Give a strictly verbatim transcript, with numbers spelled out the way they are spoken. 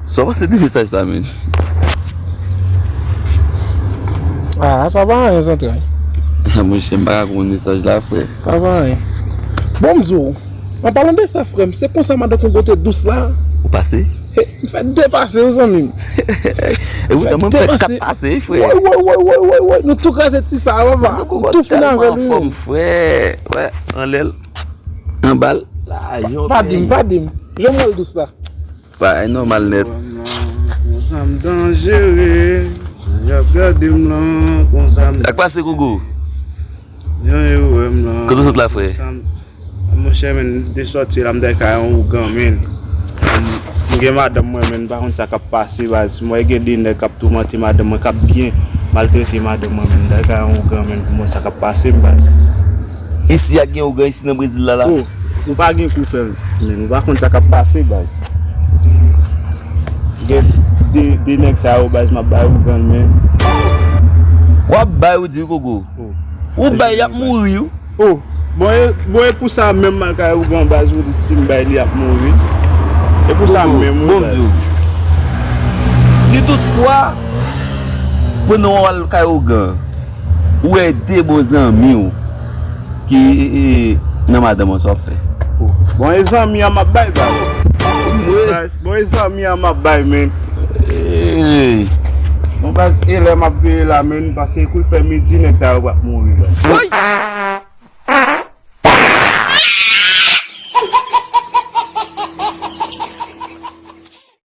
Sa w panse de mesaj la, menn? Ah, sa pa anyen, zantray. Monchè, m pa ka konprann mesaj la, frè. Sa pa anyen. Bon, m di w, an palan de sa, frè m, se konsa madan Kongo te dous la. Ou pase? He, m fè de pase, wi, zanmi m. E poutan, mwen, m fè kat pase, wi, frè. Woy, woy, woy, woy, woy, woy. Nou tou kraze ti sa, papa. Nou tou fin avè l, wi. Frè. Wè, anlè l. Anba l. Lajan. Pa di m, pa di m. Jan m wè l dous la. Bagay nòmal nèt. Konsa m danjere. Y ap gade m lan, konsa m. Sa k pase, Gogo? Jan yo wè m lan. Kote w sot la, frè? Konsa m, monchè, menn, m te sòti la, m t al kay yon ougan, menn. M gen madanm mwen, menn, m pa konn sa k ap pase, baz. M wè gen de nèg k ap toumante madanm mwen, k ap byen maltrete madanm mwen, menn. M t al kay yon ougan, menn, pou m wè sa k ap pase m, baz. Isi a gen ougan isi nan Brezil la, la? Oh, ou pa gen kou fè, menn. Ou pa konn sa k ap pase, baz. Gen de, de nèg sa yo, baz, m ap bay ougan, menn. W ap bay, ou di, Gogo. Oh. Ou bay, y ap mouri, wi. Oh, bon, e, bon, e pou sa menm m al kay ougan, baz, ou di si m bay li ap mouri. E pou sa menm, wi, baz. Bon, bon, si toutfwa, pandan w al kay ougan, ou wè de bon zanmi w ki, e, e, nan madanm an, sa w ap fè? Oh, bon, e zanmi an m ap bay, baz. Bon, e zanmi an m ap bay, menn. Bon, baz, e lè m ap veye la, menn, paske kou l fè midi, nèg sa yo p ap mouri, baz. Woy!